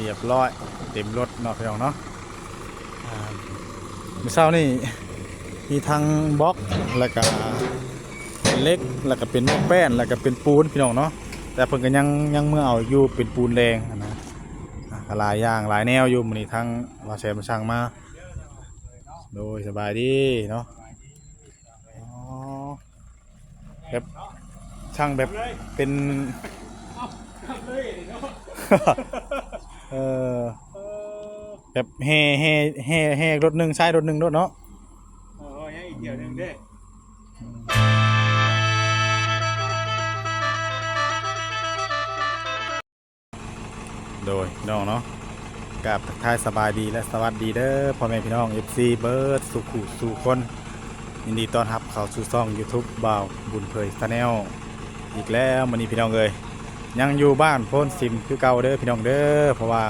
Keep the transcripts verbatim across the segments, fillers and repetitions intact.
เรียบร้อย เต็มรถเนาะพี่น้องเนาะ อ่า มื้อเช้านี่มีทั้งบล็อก แล้วก็เป็นเหล็ก แล้วก็เป็นแป้น แล้วก็เป็นปูนพี่น้องเนาะ แต่เพิ่นก็ยัง ยังเมือเอาอยู่เป็นปูนแดงหั้นนะ อ่า ก็หลายอย่างหลายแนวอยู่ มื้อนี้ทั้งบ่าวแสนมาสั่งมา โดย สบายดีเนาะ อ๋อ แบบช่างแบบเป็น เออ แบบแห่ แห่ แห่ แห่รถหนึ่ง ใช้รถหนึ่งรถเนาะ เออ ยังอีกเที่ยวหนึ่งเด้ โดยพี่น้องเนาะ กราบทักทายสบายดีและสวัสดีเด้อ พ่อแม่พี่น้อง เอฟซี เบิดสู่ผู้สู่คน ยินดีต้อนรับเข้าสู่ช่อง YouTube บ่าวบุญเผย Channel อีกแล้ว มื้อนี้พี่น้องเอ้ย ยังอยู่บ้านโพนสิมคือเก่าเด้อพี่น้องเด้อ เพราะว่า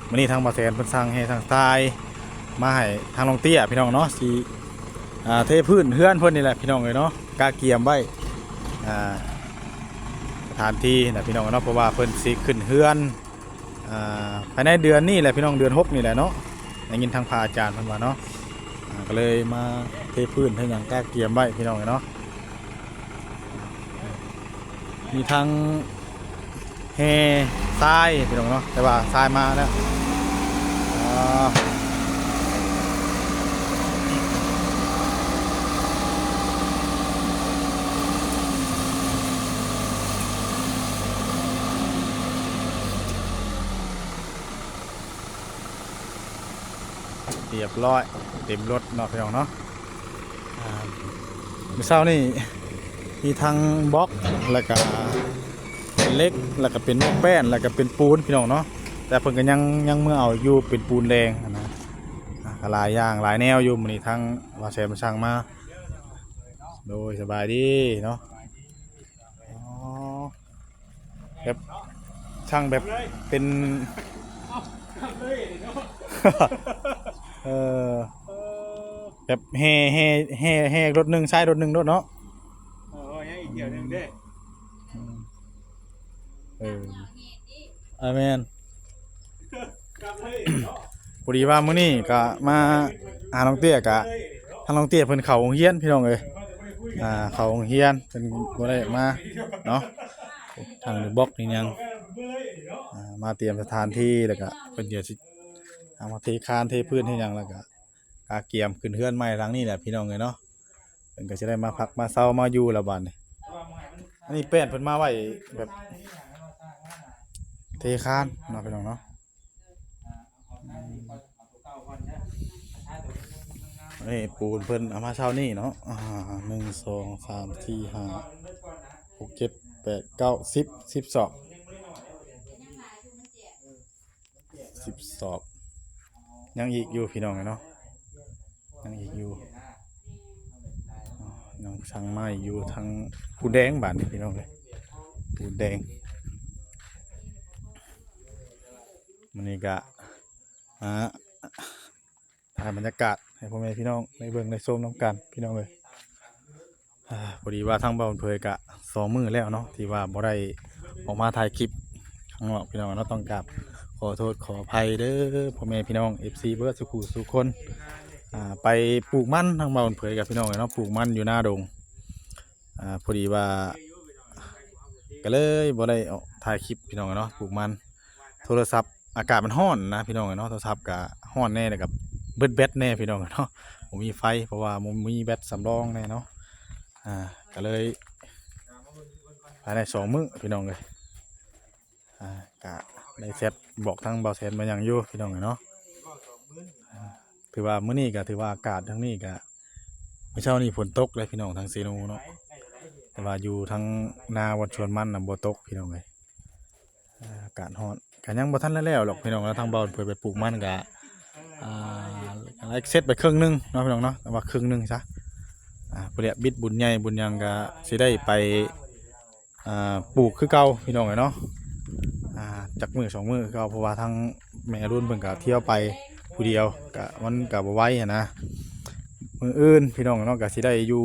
มื้อนี้ทางบ่าวแสนเพิ่นสั่งแห่สั่งทรายมาให้ทางน้องเตี้ยพี่น้องเนาะ สิ อ่า เทพื้นเฮือนเพิ่นนี่แหละพี่น้องเอ้ยเนาะ กะเกียมไว้ อ่า สถานที่นะพี่น้องเนาะ เพราะว่าเพิ่นสิขึ้นเฮือน อ่า ภายในเดือนนี้แหละพี่น้อง เดือนหกนี่แหละเนาะ ได้ยินทางพระอาจารย์เพิ่นว่าเนาะ อ่า ก็เลยมาเทพื้นเทหยังกะเกียมไว้พี่น้องเอ้ยเนาะ มีทั้งแห่ทรายพี่น้องเนาะ แต่ว่าทรายมาแล้ว อ่า เรียบร้อย เต็มรถเนาะพี่น้องเนาะ อ่า มื้อเช้านี่มีทั้งบล็อก แล้วก็เป็นเหล็ก แล้วก็เป็นแป้น แล้วก็เป็นปูนพี่น้องเนาะ แต่เพิ่นก็ยัง ยังเมือเอาอยู่เป็นปูนแดงหั้นนะ อ่า ก็หลายอย่างหลายแนวอยู่ มื้อนี้ทั้งบ่าวแสนมาสั่งมา โดย สบายดีเนาะ อ๋อ แบบช่างแบบเป็น เออ แบบแห่ แห่ แห่ แห่รถหนึ่ง ใช้รถหนึ่งรถเนาะ เออ ยังอีกเที่ยวหนึ่งเด้ เออ อาเมน พอดีว่ามื้อนี้ก็มาหาน้องเตี้ย กะทางน้องเตี้ยเพิ่นเข้าโรงเรียนพี่น้องเอ้ย อ่า เข้าโรงเรียนเพิ่นบ่ได้มาเนาะ ทางบล็อกนี่ยัง อ่า มาเตรียมสถานที่ แล้วก็เพิ่นเดี๋ยวสิเอามาเทคานเทพื้นให้หยัง แล้วก็กะเกียมขึ้นเฮือนใหม่หลังนี้แหละพี่น้องเอ้ยเนาะ เพิ่นก็สิได้มาพักมาเซามาอยู่ละบัดนี้ อันนี้แป้นเพิ่นมาไว้แบบเทคานเนาะพี่น้องเนาะ นี่ปูนเพิ่นเอามาเช้านี่เนาะ อ่า หนึ่ง สอง สาม สี่ ห้า หก เจ็ด แปด เก้า สิบ สิบสอบ สิบสอบ ยังอีกอยู่พี่น้องเนาะ ยังอีกอยู่ ยังสั่งมาอีกอยู่ ทั้งปูนแดงบาดนี้พี่น้องเอ้ย ปูนแดง มื้อนี้กะ อ่า ถ่ายบรรยากาศให้พ่อแม่พี่น้องได้เบิ่งได้ชมนำกันพี่น้องเอ้ย อ่า พอดีว่าทางบ่าวเผยกะสองมื้อแล้วเนาะ ที่ว่าบ่ได้ออกมาถ่ายคลิปข้างนอกพี่น้องเนาะ ต้องกราบขอโทษขออภัยเด้อ พ่อแม่พี่น้อง เอฟซี เบิดสู่ผู้สู่คน อ่า ไปปลูกมันทางบ่าวเผยกับพี่น้องเนาะ ปลูกมันอยู่หน้าดง อ่า พอดีว่า ก็เลยบ่ได้ออกถ่ายคลิปพี่น้องเนาะ ปลูกมัน โทรศัพท์ อากาศมันร้อนนะพี่น้องเนาะ โทรศัพท์ก็ร้อนแน่ แล้วก็เบิดแบตแน่พี่น้องเนาะ บ่มีไฟ เพราะว่าบ่มีแบตสำรองแน่เนาะ อ่า ก็เลยภายในสองมื้อพี่น้องเอ้ย อ่า ก็ได้แชทบอกทางบ่าวแสนมาหยังอยู่พี่น้องเนาะ อ่า ถือว่ามื้อนี้ก็ถือว่าอากาศทางนี้ก็ มื้อเช้านี้ฝนตกเลยพี่น้องทางเซโนเนาะ แต่ว่าอยู่ทางนาวัดชวนมันน่ะบ่ตกพี่น้องเอ้ย อ่า อากาศร้อน ก็ยังบ่ทันแล้วหรอกพี่น้อง แล้วทางบ่าวเพิ่นไปปลูกมันก็ อ่า เสร็จไปครึ่งหนึ่งเนาะพี่น้องเนาะ แต่ว่าครึ่งหนึ่งซะ อ่า เพิ่นเรียกบิดบุญใหญ่บุญหยังก็สิได้ไป อ่า ปลูกคือเก่าพี่น้องเอ้ยเนาะ อ่า จักมื้อสองมื้อคือเก่า เพราะว่าทางแม่รุ่นเพิ่นก็เที่ยวไปผู้เดียว ก็มันก็บ่ไหวหั้นนะ มื้ออื่นพี่น้องเนาะ ก็สิได้อยู่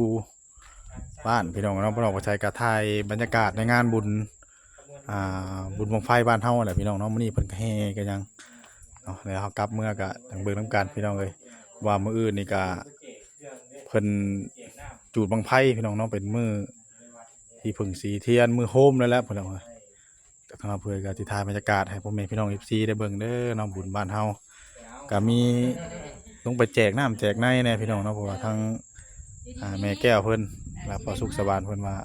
บ้านพี่น้องเนาะ พี่น้องก็ใช้ก็ถ่ายบรรยากาศในงานบุญ อ่า บุญบั้งไฟบ้านเฮาแหละพี่น้องเนาะ มื้อนี้เพิ่นก็แห่กันหยัง แล้วเฮากลับเมือกะจั่งเบิ่งนำกันพี่น้องเอ้ย ว่ามื้ออื่นนี่กะเพิ่นจูดบั้งไฟพี่น้องเนาะ เป็นมื้อที่เพิ่งสีเทียน มื้อโฮมแล้วแหละพี่น้องเอ้ย ก็ทางอำเภอก็สิถ่ายบรรยากาศให้พ่อแม่พี่น้อง เอฟซี ได้เบิ่งเด้อเนาะ บุญบ้านเฮา ก็มีลงไปแจกน้ำแจกในแหน่พี่น้องเนาะ เพราะว่าทั้ง อ่า แม่แก้วเพิ่น และพ่อสุขสว่างเพิ่นว่า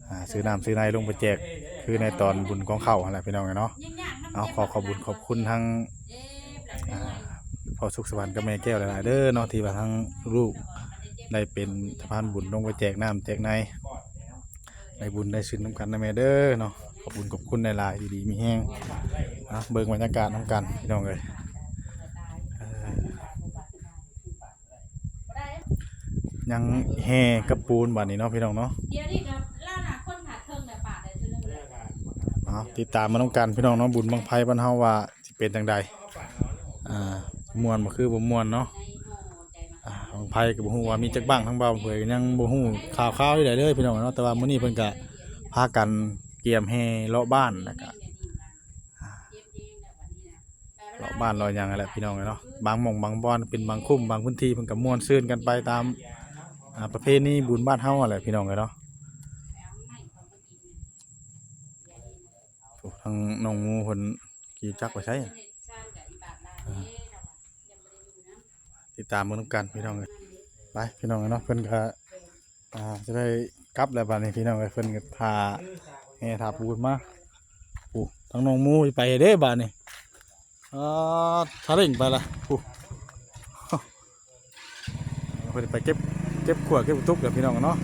อ่า ซื้อน้ำซื้อในลงไปแจก คือในตอนบุญกองข้าวหั่นแหละพี่น้องเนาะ เอาขอขอบบุญขอบคุณทั้ง อ่า พ่อสุขสว่างกับแม่แก้วหลายๆเด้อเนาะ ที่ว่าทั้งลูกได้เป็นสะพานบุญลงไปแจกน้ำแจกใน ได้บุญได้ศีลนำกันนะแม่เด้อเนาะ ขอบคุณขอบคุณหลายๆ ดีๆ มีแฮง อ่ะ เบิ่งบรรยากาศนำกันพี่น้องเอ้ย เอ่อ ยังแห่กับปูนบาดนี้เนาะพี่น้องเนาะ เดี๋ยวนี้ก็ล่าหนาคนขาดเครื่องแต่ปาดเลยคือเรื่องเดียวกัน เอาติดตามมานำกันพี่น้องเนาะ บุญบั้งไฟบ้านเฮาว่าสิเป็นจั่งใด อ่า ม่วนบ่คือบ่ม่วนเนาะ อ่า บั้งไฟก็บ่ฮู้ว่ามีจักบั้ง ทางบ่าวเผยก็ยังบ่ฮู้ข่าวๆอยู่ใดเลยพี่น้องเนาะ แต่ว่ามื้อนี้เพิ่นก็พากันเตรียมแห่เลาะบ้านแล้วก็ อ่า เลาะบ้านเลาะหยังนั่นแหละพี่น้องเนาะ บางหม่องบางบ่อนเป็นบางคุ้มบางพื้นที่เพิ่นก็ม่วนซื่นกันไปตาม อ่า ประเพณีบุญบ้านเฮาหั่นแหละพี่น้องเอ้ยเนาะ โอ้ ทางน้องหมูเพิ่นขี่จักรไปไสอะ อ่า ติดตามเบิ่งนำกันพี่น้องเอ้ย ไปพี่น้องเอ้ยเนาะ เพิ่นก็ อ่า จะได้กลับแล้วบาดนี้พี่น้องเอ้ย เพิ่นก็ถ่าแห่ถ่าปูนมา โอ้ ทางน้องหมูไปเด้บาดนี้ อ่า ทะเล่งไปละ โอ้ เพิ่นไปเก็บ เก็บขวดเก็บตุกแล้วพี่น้องเนาะ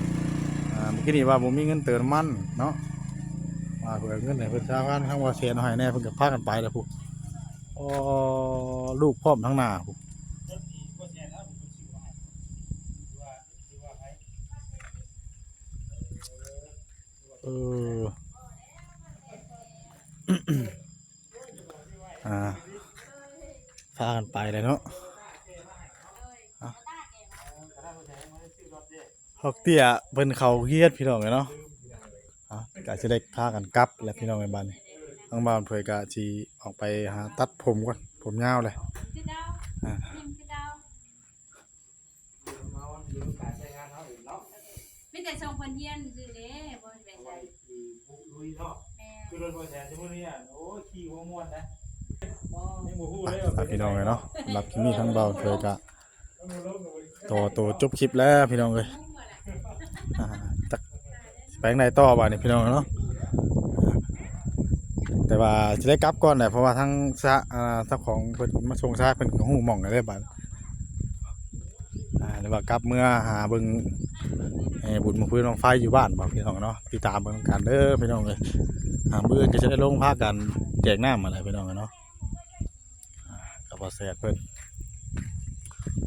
อ่า เมื่อกี้นี้ว่าบ่มีเงินเติมน้ำมันเนาะ ว่าเพิ่นเอาเงินให้เพิ่นสามพัน ทางบ่าวแสนเอาให้แหน่ เพิ่นก็พากันไปแล้วพุ้น โอ้ ลูกพร้อมทางหน้าพุ้น เออ อ่า พากันไปเลยเนาะ อ่ะ ฮอกเตี้ยเพิ่นเข้าเฮียนพี่น้องเอ้ยเนาะ อ่ะ ก็สิได้พากันกลับแล้วพี่น้องเอ้ย บาดนี้ ทางบ่าวเผยก็สิออกไปหาตัดผมก่อน ผมยาวเลย อ่า มีแต่ส่งเพิ่นเฮียนซื่อเด้ บ่ได้ไปไส แม่น คือรถบ่แสนสมมุติเนี่ย โอ้ย ขี่บ่ม่วนนะ ยังบ่ฮู้เลยว่า อ่ะ พี่น้องเอ้ยเนาะ สำหรับคลิปนี้ทางบ่าวเผยก็ ต่อโตจบคลิปแล้วพี่น้องเอ้ย อ่า จักไปทางใดต่อบาดนี้พี่น้องเนาะ แต่ว่าสิได้กลับก่อนแหละ เพราะว่าทางสะ อ่า เจ้าของเพิ่นมาส่งซะ เพิ่นก็ฮู้หม่องแล้วเด้บาด อ่า หรือว่ากลับเมือหาเบิ่ง เอ่อ บุญบั้งไฟอยู่บ้านบ่พี่น้องเนาะ ติดตามเบิ่งกันเด้อพี่น้องเอ้ย อ่า มื้ออื่นก็จะได้ลงพากันแจกน้ำหั่นแหละพี่น้องเนาะ อ่า กับบ่าวแสนเพิ่น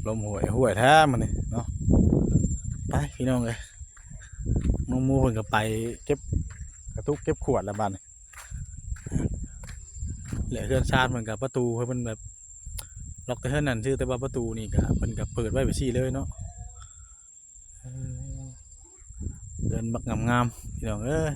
ลมห่วยห่วยแท้มื้อนี้เนาะ ไปพี่น้องเอ้ย น้องหมูเพิ่นก็ไปเก็บกระตุกเก็บขวดแล้วบาดนี้ และเฮือนซานเพิ่นก็ประตูให้เพิ่นแบบล็อกแต่เฮือนนั่นซื่อ แต่ว่าประตูนี่ก็เพิ่นก็เปิดไว้ไปซี่เลยเนาะ เออ เฮือนบักงามๆ พี่น้องเอ้ย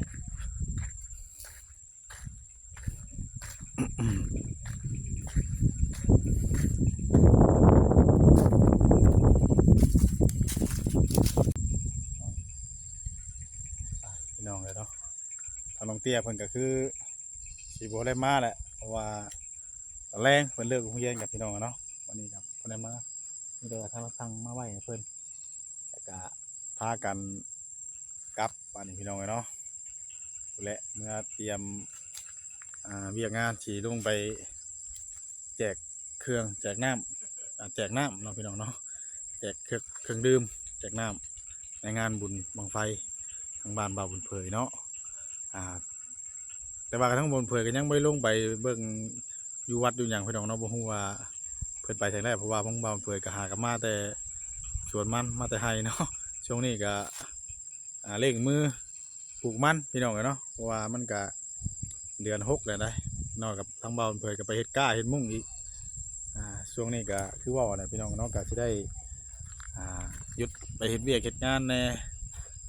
พี่น้องเอ้ยเนาะ ทางน้องเตี้ยเพิ่นก็คือสิบ่ได้มาแหละ เพราะว่าตอนแลงเพิ่นเลิกโรงเรียนกับพี่น้องเนาะ วันนี้ก็บ่ได้มา มีแต่ว่าทางสั่งมาไว้ให้เพิ่น แล้วก็พากันกลับบ้านนี้พี่น้องเอ้ยเนาะ และเมือเตรียม อ่า เวียกงานสิลงไปแจกเครื่องแจกน้ำ อ่า แจกน้ำเนาะพี่น้องเนาะ แจกเครื่อง เครื่องดื่ม แจกน้ำในงานบุญบั้งไฟทางบ้านบ่าวบุญเผยเนาะ อ่า แต่ว่าทางบ่าวบุญเผยก็ยังบ่ได้ลงไปเบิ่งอยู่วัดอยู่หยังพี่น้องเนาะ บ่ฮู้ว่าเพิ่นไปทางใด เพราะว่าทางบ่าวบุญเผยก็หากะมาแต่สวนมัน มาแต่ไร่เนาะ ช่วงนี้ก็ อ่า เร่งมือปลูกมันพี่น้องเอ้ยเนาะ เพราะว่ามันก็เดือนหกแล้วนะ นอกกับทางบ่าวเผยก็ไปเฮ็ดก้าเฮ็ดมุ้งอีก อ่า ช่วงนี้ก็คือเว้าแหละพี่น้องเนาะ ก็สิได้ อ่า หยุดไปเฮ็ดเวียกเฮ็ดงานแหน่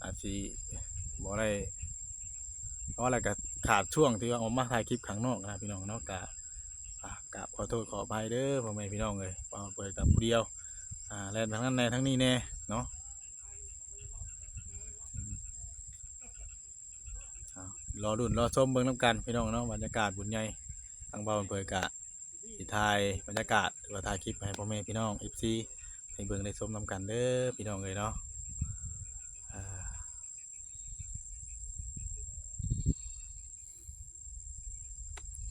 อาจสิบ่ได้ เพราะอะไรก็ขาดช่วงที่ว่าออกมาถ่ายคลิปข้างนอกนะพี่น้องเนาะ ก็ อ่า ครับ ขอโทษขออภัยเด้อพ่อแม่พี่น้องเอ้ย บ่าวเผยกับผู้เดียว อ่า แล่นไปทางนั้นแหน่ทางนี้แหน่เนาะ อืม เอา รอลุ้นรอชมเบิ่งนำกันพี่น้องเนาะ บรรยากาศบุญใหญ่ ทางบ่าวเผยกะสิถ่ายบรรยากาศ หรือว่าถ่ายคลิปให้พ่อแม่พี่น้อง เอฟซี ได้เบิ่งได้ชมนำกันเด้อพี่น้องเอ้ยเนาะ อ่า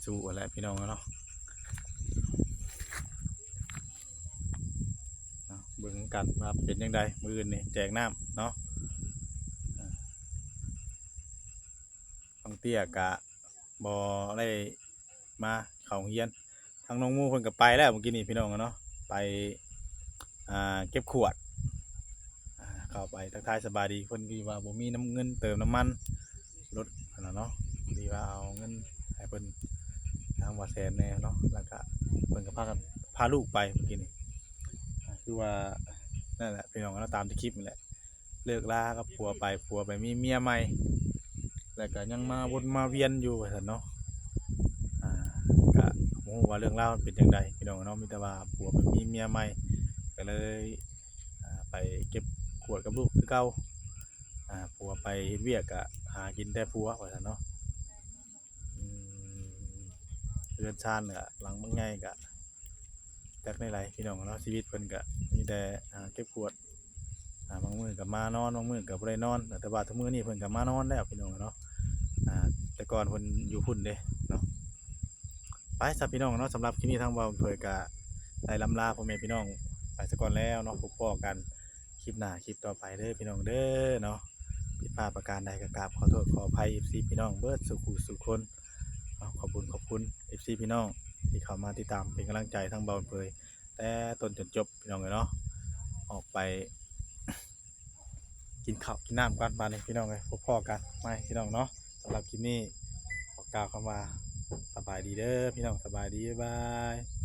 สู้เอาแหละพี่น้องเนาะ เนาะ เบิ่งกันว่าเป็นจั่งใด มื้ออื่นนี่แจกน้ำเนาะ อ่า น้องเตี้ยกะบ่ได้มาเข้าโรงเรียน ทางน้องหมู่เพิ่นก็ไปแล้วเมื่อกี้นี้พี่น้องเนาะ ไป อ่า เก็บขวด อ่า เข้าไปทักทายสบายดี เพิ่นก็ว่าบ่มีน้ำ เงินเติมน้ำมันรถหั้นน่ะเนาะ พอดีว่าเอาเงินให้เพิ่น ทางบ่าวแสนแหน่เนาะ แล้วก็เพิ่นก็พากัน พาลูกไปเมื่อกี้นี้ อ่า คือว่า นั่นแหละพี่น้องเนาะ ตามที่คลิปนี่แหละ เลิกลากับผัวไป ผัวไปมีเมียใหม่ แล้วก็ยังมาวนมาเวียนอยู่ว่าซั่นเนาะ อ่า ก็บ่ฮู้ว่าเรื่องราวมันเป็นจั่งใดพี่น้องเนาะ มีแต่ว่าผัวไปมีเมียใหม่ ก็เลย อ่า ไปเก็บขวดกับลูกคือเก่า อ่า ผัวไปเฮ็ดเวียกก็หากินแต่ผัวว่าซั่นเนาะ อืม เฮือนซานก็หลังบักใหญ่ก็ จักแนวใดพี่น้องเนาะ ชีวิตเพิ่นก็มีแต่ อ่า เก็บขวด อ่า บางมื้อก็มานอน บางมื้อก็บ่ได้นอน แต่ว่าทุกมื้อนี้เพิ่นก็มานอนแล้วพี่น้องเนาะ อ่า แต่ก่อนเพิ่นอยู่พุ้นเด้เนาะ ไปซะพี่น้องเนาะ สำหรับคลิปนี้ทางบ่าวเผยก็ได้ล่ำลาพ่อแม่พี่น้องไปซะก่อนแล้วเนาะ พบพ้อกันคลิปหน้าคลิปต่อไปเด้อพี่น้องเด้อเนาะ ผิดพลาดประการใดก็กราบขอโทษขออภัย เอฟซี พี่น้องเบิดสู่ผู้สู่คนเนาะ ขอบคุณขอบคุณ เอฟซี พี่น้องที่เข้ามาติดตามเป็นกำลังใจทางบ่าวเผย แต่ต้นจนจบพี่น้องเอ้ยเนาะ ออกไป กินข้าวกินน้ำก่อนบาดนี้พี่น้องเอ้ย พบพ้อกันใหม่พี่น้องเนาะ สำหรับคลิปนี้ขอกล่าวคำว่าสบายดีเด้อพี่น้อง สบายดี บ๊ายบาย